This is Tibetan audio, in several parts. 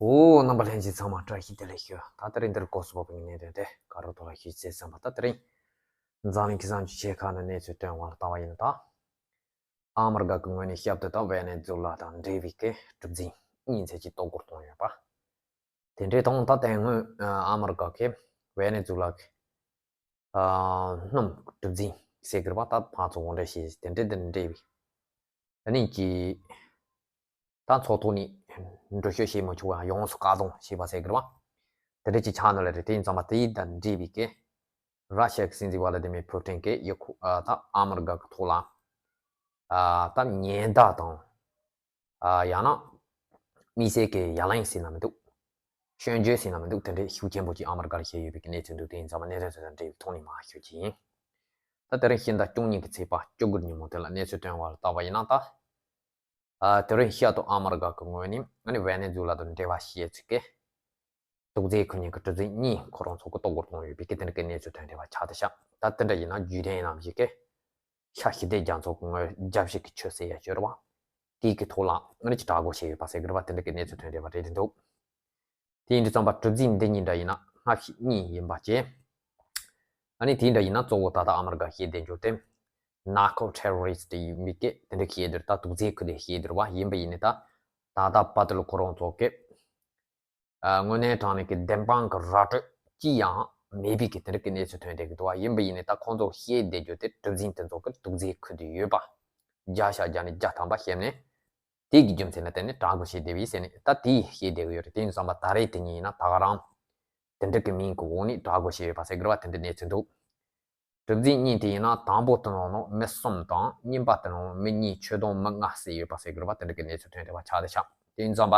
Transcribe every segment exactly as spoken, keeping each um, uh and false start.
འོ། རྣམ་པ་ལྷན་རྒྱས་ཚང་མ་བཀྲ་ཤིས་བདེ་ལེགས་ཞུ། ད་དེ་རིང་འདིར་སྐོར་སུ་བབས་པའི་གནད་དོན་དེ་ག་རོ་ཐོག་ལ་ཞུས་ཚེ་བསམ་པ། ད་དེ་རིང་འཛམ་གླིང་གི་གསར་འགྱུར་ཆེ་ཁག་ནས་གནས་ཚུལ་ཐོན་བ་ལ་ལྟ་བ་ཡིན་ན། ད་ཨ་མི་རི་ཀ་གི་ངོས་ནས་ཞབས་ཏོག་དང་ཝེ་ནེ་ཛུ་ལ་དང་འབྲེལ་བའི་གི་གྲུ་གཟིངས་གཉིས་ཚད་ཀྱི་གཏོར་རྒོལ་བཏང་ཡོད་པ། དེ་འདྲའི་དང་ད་དེ་སྔོན་ཨ་མི་རི་ཀ་གི་ཝེ་ནེ་ཛུ་ལ་གི་ཨ་སྣུམ་གྲུ་གཟིངས་ཟེར་གི་རེད་པ། ད་ཕར་ཚུར་དབོར་འདྲེན་བྱས། དེ་འདྲའི་དེ་འདྲ་བའི་ཨ་ནི་གི་ད་ཚོགས་ཐོག་ནས་འགྲུལ་བཞུད་བྱེད་མི་ཆོག་པ། ཡོངས་སུ་བཀག་སྡོམ་བྱས་པ་ཟེར་གི་རེད་པ། དེ་འདྲ་ཅིག་ཆགས་ནི་ལ་རེད། དེ་ཡིན་ཙང་མ་དེ་དང་འབྲེལ་བའི་གི་ར་ཤ་གི་སྲིད་འཛིན་ཝ་ལ་དི་མིར་ཕུ་ཊིན་གྱིས་ཡུ་ཁུ་ཨ་ད་ཨ་མི་རི་ཀ་གི་ཐོག་ལ་ཨ་ད་ཉེན་བརྡ་དང་། ཨ་ཡང་ན་དམིགས་བསལ་གྱི་ཡ་ལན་ཟེར་ན་མི་འདུག་སྐྱོན་བརྗོད་ཟེར་ན་མི་འདུག་དེ་འདྲའི་ཤུགས་ཆེན་པོ་ཅིག་ཨ་མི་རི་ཀར་བྱས་ཡོད་པའི་གནས་ཚུལ་འདུག་དེ་ཡིན་ཙང་མ་གནས་ཚུལ་དང་འབྲེལ་བའི་ཐོག་ནས་མར་ཞུ་རྒྱུ་ཡིན། ད་དེ་རིང་ཕྱི་ཟླ་བཅུ་གཉིས་ཀྱི་ཚེས་པ་བཅུ་དགུ་ཉིན་མོ་དེ་ལ་གནས་ཚུལ་ཐོན་བ་ལ་ལྟ་བ་ཡིན་ན། ད་ཨ་དེ་རིང་ཞག་ཐོག་ཨ་མི་རི་ཀ་གི་ངོས་ནས་ཨ་ནི་ཝེ་ནེ་ཛུ་ལ་དང་འབྲེལ་བ་བྱས་ཚུལ་གྱི་དུག་རྫས་ཁུ་ཉིན་གྱི་གྲུ་གཟིངས་གཉིས་ཁོ་རང་ཚོ་གིས་གཏོར་རྒོལ་བཏང་ཡོད་པའི་གི་དེ་འདྲ་གི་གནས་ཚུལ་ཐོན་བསྡད་པ་ཆགས་བསྡད་ཤག་ད་དེ་འདྲ་ཡིན་ན་རྒྱུན་ལྡན་ནང་བཞིན་གྱི་ཤར་ཞི་བདེ་རྒྱ་མཚོ་གི་ངོས་རྒྱལ་སྤྱི་གི་ཆུ་ཟེར་ཡ་ཅིག་ཡོད་རེད་པ། དེའི་གི་ཐོག་ལ་ཨ་ནི་ཅིག་དྲག་རྒོལ་བྱས་ཡོད་པ་ཟེར་གི་རེད་པ། དེ་འདྲ་གི་གནས་ཚུལ་ཐོན་བསྡད་པ་རེད་འདུག་དེ་ཡིན་དུས་ཙམ་པ་གྲུ་གཟིངས་འདི་གཉིས་འདྲ་ཡིན་ན་སྔ་ཕྱི་གཉིས་ཡིན་པ་བཅས། ཨ་ནི་དེ་འདྲ་ཡིན་ན་གཙོ་བོ་ད་ལྟ་ཨ་མི་རི་ཀ་བཤད་བསྡད་རྒྱུ་དེ་ནར་ཀོ་ཊེ་རོ་རི་སི་ཊི་ཡིན་པའི་གི་དེ་འདྲ་བཤད་བསྡད། ད་དུག་རྫས་ཁུ་དེ་བཤད་བསྡད་པ་ཡིན་པ་ཡིན་ནའི་ད་ད་ལྟ་བར་དུ་ལ་ཁོ་རང་ཚོ་གི་ཨ་དངོས་གནས་དྲང་གནས་ཀྱི་བདེན་དཔང་གི་ར་སྤྲོད་ཅི་ཡང་མེད་པའི་གི་དེ་འདྲ་གི་གནས་ཚུལ་ཐོན་བསྡད་ཀྱི་འདུག་པ། ཡིན་པ་ཡིན་ནའི་ད་ཁོང་ཚོ་བཤད་བསྡད་རྒྱུ་དེ་གྲུ་གཟིངས་དེ་ཚོ་གི་དུག་རྫས་ཁུ་དེ་ཡོད་པ། བརྒྱ་ཆ་བརྒྱ་ནས་བརྒྱ་ཐམ་པ་བཤད་ནས། དེ་གི་རྒྱུ་མཚན་ལ་བརྟེན་ནས་དྲག་རྒོལ་བྱས་བསྡད་པ་ཡིན་ཟེར་ནས་ད་དེ་བཤད་བསྡད་ཀྱི་ཡོད་རེད། དེ་ཡིན་ཙང་མ་ད་རེས་དེ་ཉིད་ཡིན་ན་ད་ག་རང་དེ་འདྲ་གི་མིང་གི་འོག་ནས་དྲག་རྒོལ་བྱས་ཡོད་པ་ཟེར་གི་རེད་པ། དེ་འདྲ་གནས་ཚུལ་འདུག་གྲུ་གཟིངས་གཉིས་དེ་ཡིན་ན་དང་པོ་དེ་ནང་ལ་མི་གསུམ་དང་། གཉིས་པ་དེ་ནང་ལ་མི་གཉིས། ཆུ་དོང་མི་ལྔ་བསད་ཡོད་པ་ཟེར་གི་རེད་པ། དེ་འདྲ་གི་གནས་ཚུལ་ཐོན་བསྡད་པ་ཆགས་བསྡད་ཤག་དེ་ཡིན་ཙང་མ་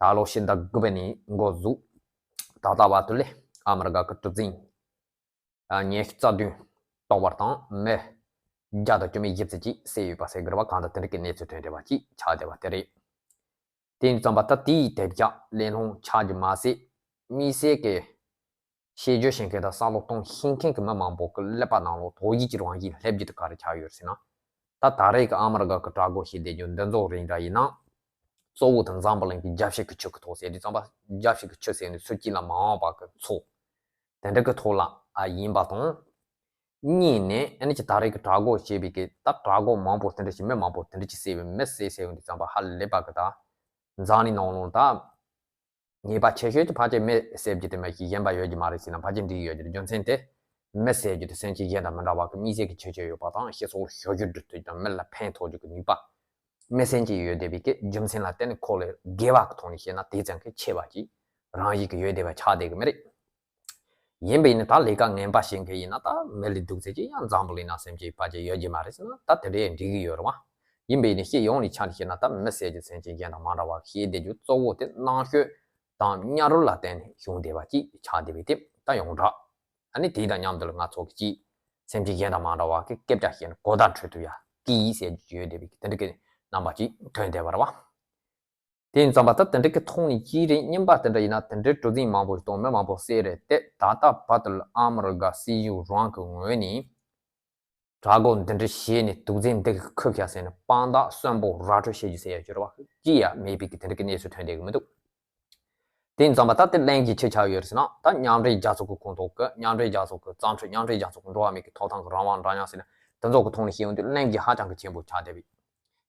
ད་ལོ་ཕྱི་ཟླ་དགུ་པ་ནས་འགོ་བཙུགས་ད་ལྟ་བར་དུ་ལ་ཨ་མི་རི་ཀ་གི་གྲུ་གཟིངས་ཉི་ཤུ་རྩ་བདུན་གཏོར་བ་དང་མི་བརྒྱ་དང་བཅུ་མེད་བཞི་བཅུ་ཅིག་བསད་ཡོད་པ་ཟེར་གི་རེད་པ། གང་ལྟར་དེ་འདྲ་གི་གནས་ཚུལ་ཐོན་བསྡད་པ་ཅིག་ཆགས་བསྡད་པ་དེ་རེད། དེ་ཡིན་ཙང་མ་ད་དེའི་དེབ་བཞག་གླེང་སློང་ཆགས་རྒྱུ་མ་ཟད། དམིགས་བསལ་གྱི་བཤད་རྒྱུ་བཤད་མཁན་དང་བསམ་བློ་གཏོང་ཤེས་མཁན་གྱི་མི་མང་པོ་གི་ཀླད་པ་ནང་ལོགས་དོགས་གཞི་གྱི་རང་བཞིན་སླེབས་རྒྱུ་དེ་ག་རེ་ཆགས་ཡོད་ཟེར་ན། ད་ད་རེས་ཀྱི་ཨ་མི་རི་ཀ་གི་དྲག་རྒོལ་བྱས་བསྡད་རྒྱུ་འདི་ཚོ་རིགས་འདྲ་ཡིན་ན། གཙོ་བོ་དེ་འཛམ་བུ་གླིང་གི་རྒྱལ་སྤྱི་གི་ཆུ་གི་ཐོག་ཟེར་དུས་ཙམ་པ། རྒྱལ་སྤྱི་གི་ཆུ་ཟེར་ནས་ཚུར་དཀྱིལ་ལ་མ་འོངས་པ་གི་མཚོ། དེ་འདྲ་གི་ཐོག་ལ་ཨ་ཡིན་པ་དང་། གཉིས་ནས་ཨ་ནི་ཅིག་ད་རེས་ཀྱི་དྲག་རྒོལ་བྱས་པའི་གི་ད་དྲག་རྒོལ་མང་པོ་དེ་འདྲ་ཞིག་མི་མང་པོ་དེ་འདྲ་ཅིག་བསད་པའི་མི་བསད་བསད་ཡོང་དུས་ཙམ་པ་ཧ་ལས་པ་གི་ད་འཛམ་གླིང་ནང་ལོགས་ད། ཉེས་པ་ཆེ་ཤོས་དེ་ཕལ་ཆེར་མི་བསད་རྒྱུ་དེ་མ་གཏོགས་གཞན་པ་ཡོད་རྒྱུ་མ་རེད་ཟེར་ན་ཕལ་ཆེར་འགྲིག་གི་ཡོད་རྒྱུ་རེད། རྒྱུ་མཚན་དེ། མི་བསད་རྒྱུ་དེ་སེམས་ཅན་གཞན་དང་མི་འདྲ་བ་གི་དམིགས་བསལ་གྱི་ཁྱད་ཆོས་ཡོད་པ་དང་། སྤྱི་ཚོགས་ལ་ཞབས་ཞུ་སྒྲུབ་ཐུབ་དང་མི་ལ་ཕན་ཐོགས་རྒྱུ་གི་ནུས་པ། མི་སེམས་ཅན་ཡོད་བསྡད་པའི་གི་རྒྱུ་མཚན་ལ་བརྟེན་ནས་ཁོ་ལ་དགེ་བ་གི་ཐོག་ནས་བཤད་ན་དེ་ཙམ་གྱི་ཆེ་བ་ཅིག་རང་བཞིན་གྱི་ཡོད་བསྡད་པ་ཆགས་བསྡད་གི་མི་རེད། ཡིན་པ་ཡིན་ན་ད་ལས་ཀ་ངན་པ་བྱེད་མཁན་ཡིན་ན་ད་མི་ལས་སྡུག་ཚད་ཅིག་ཡང་འཛམ་བུ་གླིང་ན་སེམས་ཅན་ཕལ་ཆེར་ཡོད་རྒྱུ་མ་རེད་ཟེར་ན་ད་དེ་འདྲའི་འགྲིག་གི་ཡོད་རེད་བ། ཡིན་པ་ཡིན་ན་སྤྱི་ཡོངས་ནས་ཆ་ནས་བཤད་ན་ད་མི་བསད་རྒྱུ་སེམས་ཅན་གཞན་དང་མ་འདྲ་བ་བྱས་བསྡད་རྒྱུ་གཙོ་བོ་དེ་ནང་ཆོས་དང་གཉའ་རོལ་ལ་བརྟེན་ནས་བྱུང་བསྡད་པ་ཅིག་ཆགས་བསྡད་པའི་དེ་ད་ཡོངས་གྲགས། ཨ་ནི་དེ་དང་མཉམ་དུ་ལ་ང་ཚོ་གི་ཅིག་སེམས་ཅན་གཞན་དང་མ་འདྲ་བ་གི་སྐད་ཆ་བཤད་ན་གོ་བརྡ་འཕྲོད་ཐུབ་ཡ་གི་ཡིག་ཟེར་རྒྱུ་ཡོད་བསྡད་པའི་དེ་འདྲ་གི་རྣམ་པ་ཅིག་ཐོན་བསྡད་པ་རེད་བ། དེ་ཡིན་ཙང་པ་ད་དེ་འདྲ་གི་ཐོག་ནས་ཅི་རེད། གཉིས་པ་དེ་འདྲ་ཡིན་ན་དེ་འདྲའི་གྲུ་གཟིངས་མང་པོ་ཞིག་དང་མི་མང་པོ་བསད་རེད་དེ། ད་ལྟ་བར་དུ་ལ་ཨ་མི་རི་ཀ་སྲིད་གཞུང་རང་གི་ངོས་ནས་དྲག་རྒོལ་འདི་འདྲ་བྱས་ནས་དུག་རྫས་འདི་གི་ཁུར་བཞག་ཟེར་ནས་དཔང་རྟགས་གསོན་པོ་ར་སྤྲོད་བྱེད་རྒྱུ་ཟེར་ཡ་ཅིག་རེད་བ། ཅི་ཡང་མེད་པའི་གི་དེ་འདྲ་གི་གནས་ཚུལ་ཐོན་བསྡད་གི་མི་འདུག་དེ་ཡིན་ཙང་པ་ད་དེ་གླེང་རྒྱུ་ཅི་ཆགས་ཡོད་རེད་ཟེར་ན། ད་མཉམ་འབྲེལ་རྒྱལ་ཚོགས་ཀྱི་ཁོངས་གཏོགས་ཀྱི་མཉམ་འབྲེལ་རྒྱལ་ཚོགས་ཀྱི་རྩ་ཁྲིམས། མཉམ་འབྲེལ་རྒྱལ་ཚོགས་ཀྱི་འགྲོ་བ་མིའི་གི་ཐོབ་ཐང་གི་རང་དབང་འདྲ་མཉམ་ཟེར་ནས་དེ་ཚོ་གི་ཐོག་ནས་བཤད་ཡོང་དུས་གླེང་རྒྱུ་ཧ་ཅང་གི་ཆེན་པོ་ཆགས་བསྡད་པས།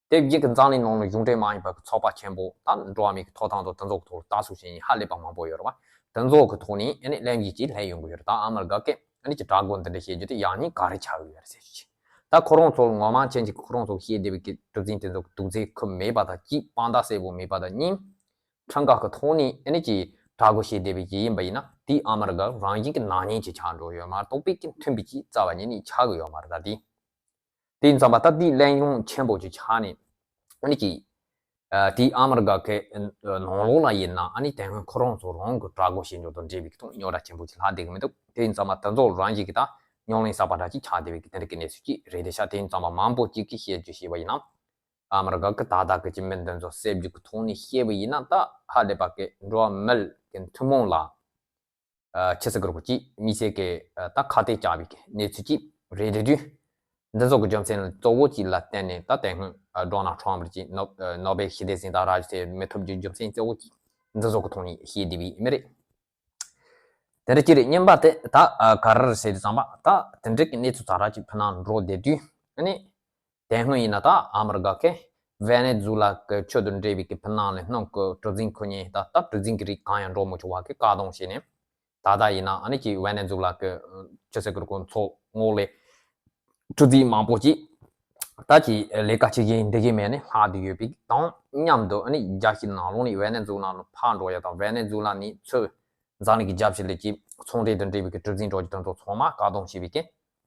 དེ་བཞིན་གྱི་འཛམ་གླིང་ནང་ལ་གཞུང་འབྲེལ་མ་ཡིན་པ་གི་ཚོགས་པ་ཆེན་པོ་དང་འགྲོ་བ་མིའི་གི་ཐོབ་ཐང་དང་དེ་ཚོ་གི་ཐོག་ལ་ལྟ་ཚུལ་བྱེད་མཁན་ཧ་ལས་པ་མང་པོ་ཡོད་རེད་བ། དེ་ཚོ་གི་ཐོག་ནས་ཨ་ནི་གླེང་རྒྱུ་ཅིག་སླེབས་ཡོང་གི་ཡོད་རེད། ད་ཨ་མི་རི་ཀ་གིས་ཨ་ནི་ཅིག་དྲག་རྒོལ་འདི་འདྲ་བྱེད་རྒྱུ་དེ་ཡག་ཉེས་ག་རེ་ཆགས་ཀྱི་ཡོད་རེད་ཟེར་རྒྱུ་ཅིག་ད་ཁོ་རང་ཚོ་ངོ་མ་ཅན་གྱི་ཁོ་རང་ཚོ་བཤད་བསྡད་པའི་གི་གྲུ་གཟིངས་དེ་ཚོ་གི་དུག་རྫས་ཁུར་མེད་པ་དང་གཅིག་དཔང་རྟགས་གསལ་པོ་མེད་པ་དང་གཉིས། ཁྲིམས་ཁང་གི་ཐོག་ནས་ཨ་ནི་ཅིག་དྲག་རྒོལ་བྱེད་བསྡད་པའི་གི་ཡིན་པ་ཡིན་ན་དེ་ཨ་མི་རི་ཀ་རང་བཞིན་གྱི་ནག་ཉེས་ཅིག་ཆགས་འགྲོ་ཡོད་མ་གཏོགས་པའི་གི་མཐུན་པའི་ཅིག་རྩ་བ་ཉིད་ནས་ཆགས་ཀྱི་ཡོད་མ་རེད། ད་དེ། དེ་ཡིན་ཙང་པ་ད་དེའི་གླེང་སློང་ཆེན་པོ་ཅིག་ཆགས་ནས་ཨ་ནི་ཅིག་ཨ་དེའི་ཨ་མི་རི་ཀ་གི་ནང་ལོགས་ལ་ཡིན་ན་ཨ་ནི་དེ་སྔོན་ཁོ་རང་ཚོ་རང་གི་དྲག་རྒོལ་བྱེད་ཕྱོགས་དང་འབྲེལ་བའི་ཐོག་རྙོག་དྲ་ཆེན་པོ་ཅིག་ལྷག་བསྡད་ཀྱི་མི་འདུག་དེ་ཡིན་ཙང་མ་དེ་ཚོ་རང་བཞིན་གྱི་ད་རྙོག་གླེང་གསར་པ་འདྲ་ཅིག་ཆགས་བསྡད་པའི་གི་དེ་འདྲ་གི་གནས་ཚུལ་ཅིག་རེད་བསྡད་ཤག་དེ་ཡིན་ཙང་མ་མང་པོ་ཅིག་གིས་བཤད་རྒྱུ་བྱས་པ་ཡིན་ན། ཨ་མི་རི་ཀ་གི་ད་ལྟ་གི་ཅིག་མི་འདི་ཚོ་བསད་རྒྱུ་གི་ཐོག་ནས་བཤད་པ་ཡིན་ན་ད་ཧ་ལས་པ་གི་འགྲོ་བ་མི་གི་ཐུན་མོང་ལ། ཨ་ཆི་ཟེར་དགོས་རེད་པ། ཅིག་དམིགས་བསལ་གྱི་ཨ་ད་ཁ་གཏད་བཅག་པའི་གི་གནས་ཚུལ་ཅིག་རེད་དེ་དུས། འདི་ཚོ་གི་རྒྱུ་མཚན་གཙོ་བོ་ཅིག་ལ་བརྟེན་ནས་ད་དེ་སྔོན་ཨ་ཌོ་ནལ་ཊམ་ཕ་ཅིག་ནོ་ནོ་བེལ་ཞི་བདེ་གཟེངས་རྟགས་རག་རྒྱུ་དེ་མི་ཐོབ་རྒྱུའི་རྒྱུ་མཚན་གཙོ་བོ་ཅིག་ འདི་ཚོ་གི་ཐོག་ནས་བཤད་བསྡད་པའི་མི་རེད། དེ་འདྲ་ཅི་རེད། གཉིས་པ་དེ་ད་ཨ་ག་རེ་རེད་ཟེར་དུས་ཙམ་པ། ད་དེ་འདྲ་གི་གནས་ཚུལ་ཙག་ར་ཅིག་ཕི་ནང་འགྲོ་བསྡད་དུས། ཨ་ནི་དེ་སྔོན་ཡིན་ན་ད་ཨ་མི་རི་ཀ་གི་ཝེ་ནེ་ཛུ་ལ་གི་ཆོས་དང་འབྲེལ་བའི་གི་ཕི་ནང་ལ་སྣུམ་གི་གྲུ་གཟིངས་ཁུར་མཁན། ད་ད་གྲུ་གཟིངས་གི་རིགས་གང་ཡང་འགྲོ་མི་ཆོག་པ་གི་བཀག་སྡོམ་བྱས་ནས། ད་ལྟ་ཡིན་ན་ཨ་ནི་ཅིག་ཝེ་ནེ་ཛུ་ལ་གི་ཆི་ཟེར་གི་རེད། ཁོ་ཚོ་ངོས་ལ་གྲུ་གཟིངས་མང་པོ་ཅིག་ད་ཅིག་ལས་ཀ་བྱེད་མཁན་འདི་གའི་མེད་ནས་ལྷག་བསྡད་ཡོད་པའི་དང་མཉམ་དུ། ཨ་ནི་རྒྱལ་སྤྱི་ནང་ལོགས་ནས་ཝེ་ནེ་ཛུ་ལ་ལ་ཕར་འགྲོ་ཡ་དང་། ཝེ་ནེ་ཛུ་ལ་ནས་ཚུར་འཛམ་གླིང་གི་རྒྱལ་སྤྱི་ལ་ཅིག་ཚོང་འབྲེལ་དང་འབྲེལ་བའི་གི་གྲུ་གཟིངས་འགྲོ་རྒྱུ་དེ་ཚོ་ཚང་མ་བཀག་སྡོམ་བྱས་པའི་གི།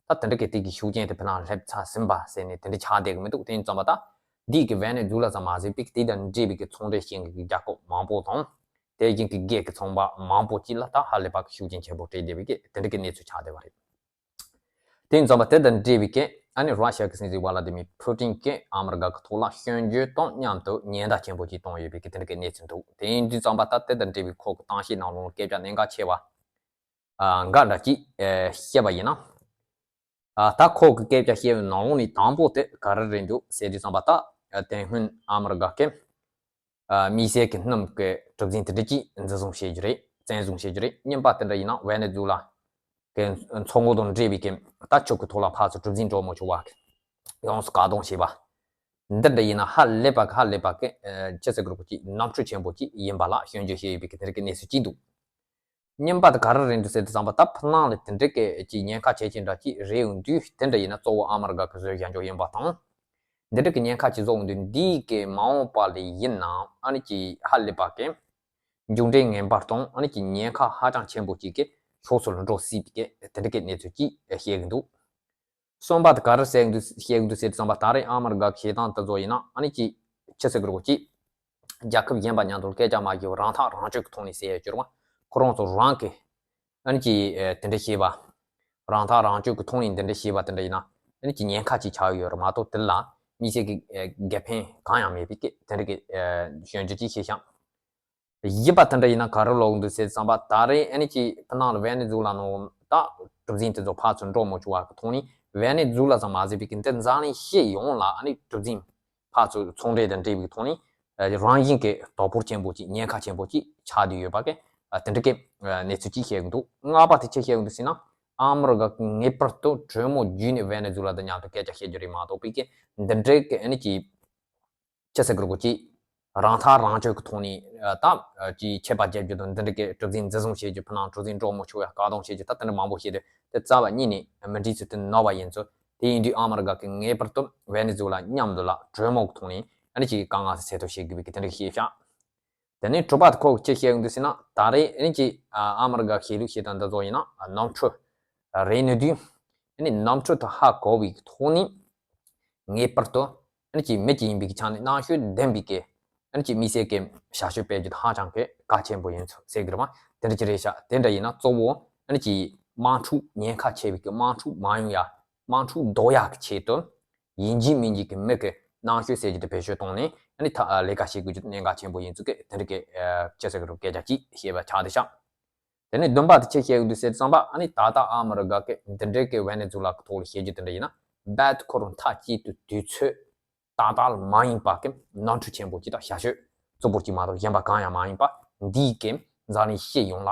ད་དེ་འདྲ་གི་དེ་གི་ཤུགས་རྐྱེན་དེ་ཕི་ནང་སླེབས་ཚར་ཟིན་པ་ཟེར་ནས་དེ་འདྲ་ཆགས་བསྡད་གི་མི་འདུག་དེ་ཡིན་ཙམ་པ་ད་འདི་གི་ཝེ་ནེ་ཛུ་ལ་ཙམ་མ་ཟད་པའི་གི་དེ་དང་འབྲེལ་བའི་གི་ཚོང་འབྲེལ་བྱེད་མཁན་གི་རྒྱལ་ཁབ་མང་པོ་དང་། དེ་བཞིན་གི་སྒེར་གི་ཚོང་པ་མང་པོ་ཅིག་ལ་ད་ཧ་ལས་པ་གི་ཤུགས་རྐྱེན་ཆེན་པོ་སྤྲད་བསྡད་པའི་གི་དེ་འདྲ་གི་གནས་ཚུལ་ཆགས་བསྡད་པ་རེད། དེ་ཡིན་ཙམ་པ་དེ་དང་འབྲེལ་བའི་གི་ཨ་ནི་ར་ཤ་གི་སྲིད་འཛིན་ཝ་ལ་དི་མིར་ཕུ་ཏིན་གྱིས་ཨ་མི་རི་ཀ་གི་ཐོག་ལ་སྐྱོན་བརྗོད་དང་མཉམ་དུ་ཉེན་བརྡ་ཆེན་པོ་ཅིག་བཏང་ཡོད་པའི་གི་དེ་འདྲ་གི་གནས་ཚུལ་འདུག་དེ་ཡིན་དུས་ཙམ་པ་ད་དེ་དང་འབྲེལ་བའི་ཁོ་གི་གཏམ་བཤད་ནང་ལོགས་ལ་སྐད་ཆ་གནད་འགག་ཆེ་བ་ཨ་འགའ་འདྲ་ཅིག་ཨ་བཤད་པ་ཡིན་ན། ཨ་ད་ཁོ་གི་སྐད་ཆ་བཤད་པའི་ནང་ལོགས་ནས་དང་པོ་དེ་ག་རེ་རེད་འདུག་ཟེར་དུས་ཙམ་པ། ད་ཨ་དེ་སྔོན་ཨ་མི་རི་ཀ་གི་ཨ་དམིགས་བསལ་གྱི་སྣུམ་གྱི་གྲུ་གཟིངས་དེ་འདྲ་ཅིག་འཛིན་བཟུང་བྱེད་རྒྱུ་རེད། བཙན་བཟུང་བྱེད་རྒྱུ་རེད། གཉིས་པ་དེ་འདྲ་ཡིན་ན་ཝེ་ནེ་ཛུ་ལ་གི་མཚོ་ངོགས་དང་འབྲེལ་བའི་གི་ད་ཆུ་གི་ཐོག་ལ་ཕར་ཚུར་གྲུ་གཟིངས་འགྲོ་མི་ཆོག་པ་ཡོངས་སུ་བཀག་སྡོམ་བྱས་པ། འདི་འདྲ་ཡིན་ན་ཧ་ལས་པ་གི་ཧ་ལས་པ་གི་ཨ་ཅི་ཟེར་དགོས་རེད། ཅིག་གནམ་གྲུ་ཆེན་པོ་ཅིག་ཡིན་པ་ལ་སྐྱོན་བརྗོད་བྱས་ཡོད་པའི་གི་དེ་འདྲ་གི་གནས་ཚུལ་ཅིག་འདུག་གཉིས་པ་དེ་ག་རེ་རེད་འདུག་ཟེར་དུས་ཙམ་པ། ད་ཕི་ནང་ལ་དེ་འདྲ་གི་ཅིག་ཉེན་ཁ་ཆེ་ཆེ་འདྲ་ཅིག་རེད་འོང་དུས། དེ་འདྲ་ཡིན་ན་གཙོ་བོ་ཨ་མི་རི་ཀ་གི་བཟོས་བཞག་རྒྱུ་ཡིན་པ་དང་། འདི་འདྲ་གི་ཉེན་ཁ་ཅིག་བཟོ་འོང་དུས། འདི་གི་མ་འོངས་པ་ལ་ཡིན་ན་ཨ་ནི་ཅིག་ཧ་ལས་པ་གི་མཇུག་འབྲས་ངན་པ་དང་། ཨ་ནི་ཅིག་ཉེན་ཁ་ཧ་ཅང་ཆེན་པོ་ཅིག་གི་ཕྱོགས་སུ་ལ་འགྲོ་སྲིད་པའི་གི་དེ་འདྲ་གི་གནས་ཚུལ་ཅིག་བཤད་གི་འདུག་གསུམ་པ་དེ་ག་རེ་ཟེར་གི་འདུག་བཤད་གི་འདུག་ཟེར་དུས་ཙམ་པ། ད་རེས་ཨ་མི་རི་ཀ་གི་བྱེད་སྟངས་དེ་ཚོ་ཡིན་ན་ཨ་ནི་ཅིག་ཅི་ཟེར་དགོས་རེད། ཅིག་རྒྱལ་ཁབ་གཞན་པ་མཉམ་དུ་སྐད་ཆ་མ་བཤད་པར་རང་ཐག་རང་གཅོད་ཀྱི་ཐོག་ནས་ཟེར་ཡ་གྱུར་པ། ཁོ་རང་ཚོ་རང་གི་ཨ་ནི་ཅིག་ཨ་དེ་འདྲ་བྱས་པ། རང་ཐག་རང་གཅོད་ཀྱི་ཐོག་ནས་འདི་འདྲ་བྱས་པ་དེ་འདྲ་ཡིན་ན་ཨ་ནི་ཅིག་ཉེན་ཁ་ཅིག་ཆགས་ཡོད་རེད་མ་གཏོགས། དེ་ལ་དམིགས་བསལ་གྱི་ཨ་དགེ་ཕན་གང་ཡང་མེད་པའི་གི་དེ་འདྲ་གི་ཨ་སྐྱོན་བརྗོད་ཅིག་བྱས་ཤག་བཞི་པ་དེ་འདྲ་ཡིན་ན་ག་རེ་ལབ་འདུག་ཟེར་དུས་ཙམ་པ། ད་རེས་ཨ་ནི་ཅིག་ཕི་ནང་ལ་ཝེ་ནེ་ཛུ་ལ་ནང་ད་གྲུ་གཟིངས་དེ་ཚོ་ཕར་ཚུར་འགྲོ་མི་ཆོག་པ་གི་ཐོག་ནས། ཝེ་ནེ་ཛུ་ལ་ཙམ་མ་ཟད་པའི་གི་འདི་འཛམ་གླིང་སྤྱི་ཡོངས་ལ་ཨ་ནི་གྲུ་གཟིངས་ཕར་ཚུར་ཚོང་འབྲེལ་དང་འབྲེལ་བའི་ཐོག་ནས་ཨ་རང་བཞིན་གྱི་དོ་ཕོག་ཆེན་པོ་ཅིག་ཉེན་ཁ་ཆེན་པོ་ཅིག་ཆགས་བསྡད་ཡོད་པ་གི་ཨ་དེ་འདྲ་གི་ཨ་གནས་ཚུལ་ཅིག་བཤད་གི་འདུག་ལྔ་པ་དེ་ཅི་བཤད་གི་འདུག་ཟེར་ན། ཨ་མི་རི་ཀ་གིས་ངེས་པར་དུ་གྲོས་མོལ་བརྒྱུད་ནས་ཝེ་ནེ་ཛུ་ལ་དང་མཉམ་དུ་སྐད་ཆ་བཤད་རྒྱུ་རེད་མ་གཏོགས། པའི་གི་འདི་འདྲའི་གི་ཨ་ནི་ཅིག་ཅི་ཟེར་དགོས་རེད། ཅིག་རང་ཐག་རང་གཅོད་ཀྱི་ཐོག་ནས་ཨ་ད་ཨ་ཅིག་ཆད་པ་བཅད་རྒྱུ་དང་། འདི་འདྲ་གི་གྲུ་གཟིངས་འཛིན་བཟུང་བྱེད་རྒྱུ། ཕི་ནང་གྲུ་གཟིངས་འགྲོ་མི་ཆོག་ཡ་བཀག་སྡོམ་བྱེད་རྒྱུ། ད་དེ་འདྲ་མང་པོ་བྱས་ཏེ་དེ་རྩ་བ་ཉིད་ནས་མི་འགྲིག་ཚུལ་དེ་ནོར་བ་ཡིན་ཚུལ། དེ་ཡིན་དུས་ཨ་མི་རི་ཀ་གིས་ངེས་པར་དུ་ཝེ་ནེ་ཛུ་ལ་མཉམ་དུ་ལ་གྲོས་མོལ་གྱི་ཐོག་ནས་ཨ་ནི་ཅིག་དཀའ་ངལ་སེལ་ཐབས་བྱེད་དགོས་པའི་གི་དེ་འདྲ་གི་བཤད་བཞག་དེ་ནས་དྲུག་པ་དེ་ཁོ་ཅི་བཤད་ཡོང་འདུག་ཟེར་ན། ད་རེས་ཨ་ནི་ཅིག་ཨ་ཨ་མི་རི་ཀ་གི་ལུགས་བཤད་སྟངས་འདི་ཚོ་ཡིན་ན་གནམ་གྲུ་རེད་ནི་དུས། ཨ་ནི་གནམ་གྲུ་དེ་ཧ་གོ་བའི་ཐོག་ནས་ངེས་པར་དུ་ཨ་ནི་ཅིག་མི་གཅིག་ཡིན་པའི་གི་ཆ་ནས་རྣམ་དཔྱོད་ལྡན་པའི་གི་ཨ་ནི་ཅིག་དམིགས་བསལ་གྱི་བྱ་སྤྱོད་སྤེལ་རྒྱུ་དེ་ཧ་ཅང་གི་གལ་ཆེན་པོ་ཡིན་ཚུལ་ཟེར་གི་རེད་པ། དེ་འདྲ་ཅིག་རེད་ཤག་དེ་འདྲ་ཡིན་ན་གཙོ་བོ་ཨ་ནི་ཅིག་དམག་འཁྲུག་ཉེན་ཁ་ཆེ་བའི་གི་དམག་འཁྲུག་མ་ཡོང་ཡ། དམག་འཁྲུག་ཟློག་ཡག་གི་ཆེད་དུ། ཡིན་གཅིག་མིན་གཅིག་གི་མི་གི་རྣམ་དཔྱོད་ཟེར་རྒྱུ་དེ་བེད་སྤྱོད་བཏང་ནས་ཨ་ནི་ད་ལས་ཀ་བྱེད་དགོས་རྒྱུ་དེ་གནད་འགག་ཆེན་པོ་ཡིན་ཚུལ་གི་དེ་འདྲ་གི་ཅི་ཟེར་གི་རུང་སྐད་ཆ་ཅིག་བཤད་པ་ཆགས་བསྡད་ཤག་དེ་ནས་བདུན་པ་དེ་ཅི་བཤད་ཀྱི་འདུག་ཟེར་དུས་ཙམ་པ། ཨ་ནི་ད་ལྟ་ཨ་མི་རི་ཀ་གི་འདི་འདྲའི་གི་ཝེ་ནེ་ཛུ་ལ་གི་ཐོག་ལ་བཤད་རྒྱུ་དེ་འདྲ་ཡིན་ན། རྦད་དེ་ཁོ་རང་མཐའ་གཅིག་ཏུ་དུས་ཚོད་ཏག་ཏག་ལ་མ་ཡིན་པ་གི་ནོར་འཁྲུལ་ཆེན་པོ་ཅིག་དང་། བྱ་སྤྱོད་རྩུབ་པོ་ཅིག་མ་གཏོགས་གཞན་པ་གང་ཡང་མ་ཡིན་པ། འདིའི་གི་འཛམ་གླིང་སྤྱི་ཡོངས་ལ་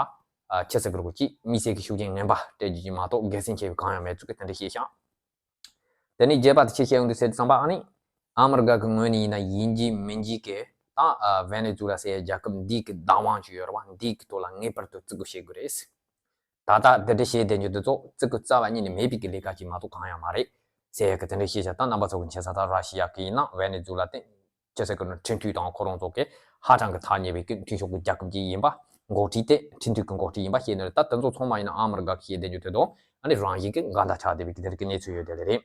ཨ་ཅི་ཟེར་གི་རུང་ཅིག་དམིགས་བསལ་གྱི་ཤུགས་རྐྱེན་ངན་པ་སྤྲད་རྒྱུ་ཅིག་མ་གཏོགས་དགེ་མཚན་ཆེ་བའི་གང་ཡང་མེད་ཚུལ་གི་དེ་འདྲ་བཤད་ཤག་དེ་ནས་བརྒྱད་པ་དེ་ཅི་བཤད་ཡོང་འདུག་ཟེར་དུས་ཙམ་པ། ཨ་ནི་ཨ་མི་རི་ཀ་གི་ངོས་ནས་ཡིན་ན་ཡིན་གཅིག་མིན་གཅིག་གི་ད་ཨ་ཝེ་ནེ་ཛུ་ལ་ཟེར་ཡ་རྒྱལ་ཁབ་འདི་གི་བདག་དབང་ཅིག་ཡོད་རེད་པ། འདི་གི་ཐོག་ལ་ངེས་པར་དུ་བརྩི་བཀུར་བྱེད་དགོས་རེད། ད་ལྟ་འདི་འདྲ་བྱས་བསྡད་རྒྱུ་འདི་ཚོ་བརྩི་བཀུར་རྩ་བ་ཉིད་ནས་མེད་པའི་གི་ལས་ཀ་ཅིག་མ་གཏོགས་གང་ཡང་མ་རེད་ཟེར་ཡ་གི་དེ་འདྲ་བཤད་ཤག་ད་རྣམ་པ་ཚོ་གི་མཁྱེན་གསལ་ལྟར་ར་ཤི་ཡ་གི་ཡིན་ན་ཝེ་ནེ་ཛུ་ལ་དེ་ཅི་ཟེར་གི་རུང་ཁྲིམས་མཐུན་དང་ཁོ་རང་ཚོ་གི་ཧ་ཅང་གི་ཐག་ཉེ་བའི་གི་མཐུན་ཕྱོགས་ཀྱི་རྒྱལ་ཁབ་ཅིག་ཡིན་པ། འགོ་ཁྲིད་དེ་ཁྲིམས་མཐུན་གྱི་འགོ་ཁྲིད་ཡིན་པ་ཤེས་ནི་རེད། ད་དེ་ཚོ་ཚང་མ་ཡིན་ན་ཨ་མི་རི་ཀ་གིས་བཤད་བསྡད་རྒྱུ་དེ་དང་ཨ་ནི་རང་བཞིན་གྱི་འགལ་ཟླ་ཆགས་བསྡད་པའི་གི་དེ་རིགས་ཀྱི་གནས་ཚུལ་ཡོད་དེ་རེད།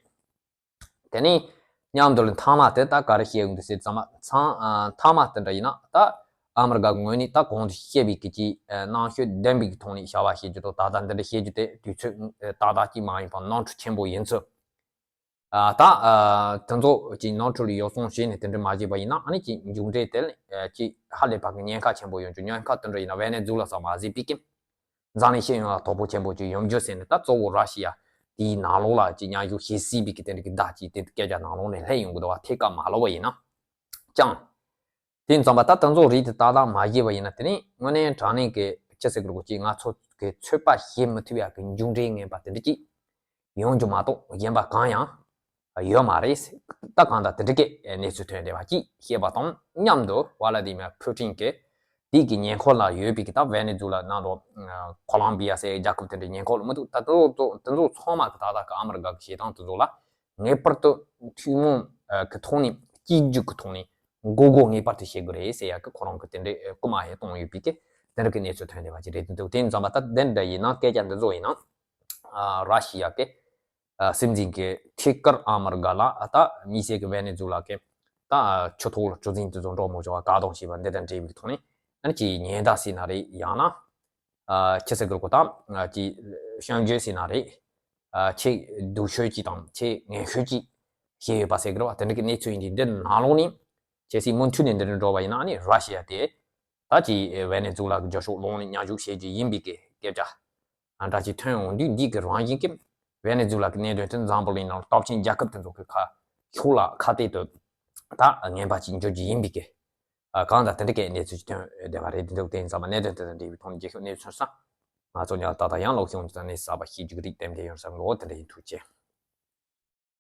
དེ་ནས་མཉམ་དུ་ལ་མཐའ་མ་དེ་ད་ག་རེ་བཤད་ཡོང་འདུག་ཟེར་དུས་ཙམ་པ། མཐའ་མ་དེ་འདྲ་ཡིན་ན་ད་ཨ་མི་རི་ཀ་ངོས་ནས་ད་གོང་དུ་བཤད་པའི་གི་ཅིག་རྣམ་དཔྱོད་ལྡན་པའི་གི་ཐོག་ནས་བྱ་བ་བྱེད་རྒྱུ་དང་། ད་ལྟ་འདི་འདྲ་བཤད་རྒྱུ་དེ་དུས་ཚོད་ཏག་ཏག་ཅིག་མ་ཡིན་པ་ནོར་འཁྲུལ་ཆེན་པོ་ཡིན་ཚུལ། ཨ་ད་ཨ་དེ་ཚོ་ཅིག་ནོར་འཁྲུལ་ཡོ་བསྲང་བྱས་ནས་དེ་འདྲ་མ་བྱས་པ་ཡིན་ན། ཨ་ནི་ཅིག་མཇུག་འབྲས་དེ་ལ་ཨ་ཅིག་ཧ་ལས་པ་གི་ཉེན་ཁ་ཆེན་པོ་ཡོང་རྒྱུ། ཉེན་ཁ་དེ་འདྲ་ཡིན་ན་ཝེ་ནེ་ཛུ་ལ་ཙམ་མ་ཟད་པའི་གི་འཛམ་གླིང་སྤྱི་ཡོངས་ལ་དོ་ཕོག་ཆེན་པོ་ཅིག་ཡོང་རྒྱུ་ཟེར་ནས། ད་གཙོ་བོ་ར་ཤི་ཡ་དེའི་ནང་ལོགས་ལ་ཅིག་མཉམ་ཞུགས་བྱེད་སྲིད་པའི་གི་དེ་འདྲ་གི་བརྡ་ཅིག་དེ་སྐད་ཆ་ནང་ལོགས་ནས་སླེབས་ཡོང་གི་འདུག་པ། ཐད་ཀར་མ་ལབ་པ་ཡིན་ན་ཀྱང་། དེ་ཙམ་པ་ད་དེ་ཚོ་རིགས་དེ་ཏག་ཏག་མ་ཤེས་པ་ཡིན་ན། དེ་ནི་དངོས་གནས་དྲང་གནས་ཀྱི་ཅི་ཟེར་དགོས་རེད། ང་ཚོ་གི་ཚོད་དཔག་བྱེད་མི་ཐུབ་ཡག་གི་མཇུག་འབྲས་ངན་པ་དེ་འདྲ་ཅིག་ཡོང་རྒྱུ་མ་གཏོགས་གཞན་པ་གང་ཡང་ཡོད་མ་རེད། ད་གང་ལྟར་དེ་འདྲ་གི་གནས་ཚུལ་ཐོན་བསྡད་པ་ཅིག་ཤེས་པ་དང་མཉམ་དུ། ཝ་ལ་ཏི་མེར་ཕུ་ཊིན་གྱིས་དེ་གི་ཉེ་འཁོར་ལ་ཡོད་པའི་གི་ད་ཝེ་ནེ་ཛུ་ལ་ནང་དུ་ཁོ་ལོམ་བི་ཡ་ཟེར་རྒྱལ་ཁབ་དེ་འདྲའི་ཉེ་འཁོར་ལ་མི་འདུག་ད་དེ་ཚོ་དེ་ཚོ་ཚང་མ་གི་ད་ལྟ་གི་ཨ་མི་རི་ཀ་གི་བྱེད་སྟངས་དེ་ཚོ་ལ་ངེས་པར་དུ་ཐུན་མོང་གི་ཐོག་ནས་གཅིག་གྱུར་གྱི་ཐོག་ནས་མགོ་སྐོར་ངེས་པར་དུ་བྱེད་དགོས་རེད་ཟེར་ཡག་གི་ཁོ་རང་གི་དེ་འདྲའི་སྐུལ་མ་ཡང་གཏོང་ཡོད་པའི་གི་དེ་འདྲ་གི་གནས་ཚུལ་ཐོན་བསྡད་པ་ཅིག་རེད་འདུག་དེ་ཙམ་པ་ད་དེ་འདྲ་ཡིན་ན། སྐད་ཆ་འདི་ཚོ་ཡིན་ན་ར་ཤི་ཡ་གི་སྲིད་འཛིན་གྱི་ཐད་ཀར་ཨ་མི་རི་ཀ་ལ་ད་དམིགས་བསལ་གྱི་ཝེ་ནེ་ཛུ་ལ་གི་ད་ཆུ་ཐོག་ལ་གྲུ་གཟིངས་དེ་ཚོ་འགྲོ་མི་ཆོག་པ་བཀག་སྡོམ་བྱས་པ་འདི་དང་འབྲེལ་བའི་ཐོག་ནས་ཨ་ནི་ཅིག་ཉེན་བརྡ་ཟེར་ན་རེད། ཡང་ན་ཨ་ཅི་ཟེར་དགོས་རེད། ད་ཅིག་སྐྱོན་བརྗོད་ཟེར་ན་རེད། ཨ་ཆེས་སྡུག་ཤོས་ཅིག་དང་ཆེས་ངན་ཤོས་ཅིག་བྱས་ཡོད་པ་ཟེར་དགོས་རེད་པ། དེ་འདྲ་གི་གནས་ཚུལ་ཡིན་དུས་འདི་ནང་ལོགས་ནས་གལ་སྲིད་མུ་མཐུད་ནས་འདི་འདྲ་འགྲོ་བ་ཡིན་ན། ཨ་ནི་ར་ཤི་ཡ་དེ་ད་ཅིག་ཝེ་ནེ་ཛུ་ལ་གི་རྒྱབ་ཕྱོགས་ལོགས་ནས་མཉམ་ཞུགས་བྱེད་རྒྱུ་ཡིན་པའི་གི་སྐད་ཆ་འདྲ་ཅིག་ཐོན་འོང་དུས། འདི་གི་རང་བཞིན་གྱིས་ཝེ་ནེ་ཛུ་ལ་གི་གནད་དོན་དེ་འཛམ་བུ་གླིང་ནང་སྟོབས་ཆེན་རྒྱལ་ཁབ་དེ་ཚོ་གི་ཁ་ཕྱོགས་ལ་ཁ་གཏད་དུ་ད་ངན་པ་ཅིག་འཇོག་རྒྱུ་ཡིན་པའི་གི་ཨ་གང་ལྟར་དེ་འདྲ་གི་གནས་ཚུལ་ཞིག་ཐོན་བསྡད་པ་རེད། འདི་འདྲ་དེ་ཡིན་ཙང་མ་གནད་དོན་དེ་དང་འབྲེལ་བའི་ཐོག་ནས་རྒྱལ་ཁབ་གནས་ཚུལ་སོང་ང་ཚོ་ཉག་ཏག་ཏག་ཡང་ལོག་ཤོང་ཙང་ནས་གསར་པ་ཤེས་རྒྱུ་རིགས་ལྟེམ་དེ་ཡོང་བསམ་གོ། དེ་འདྲ་ཡིན། ཐུགས་རྗེ་ཆེ།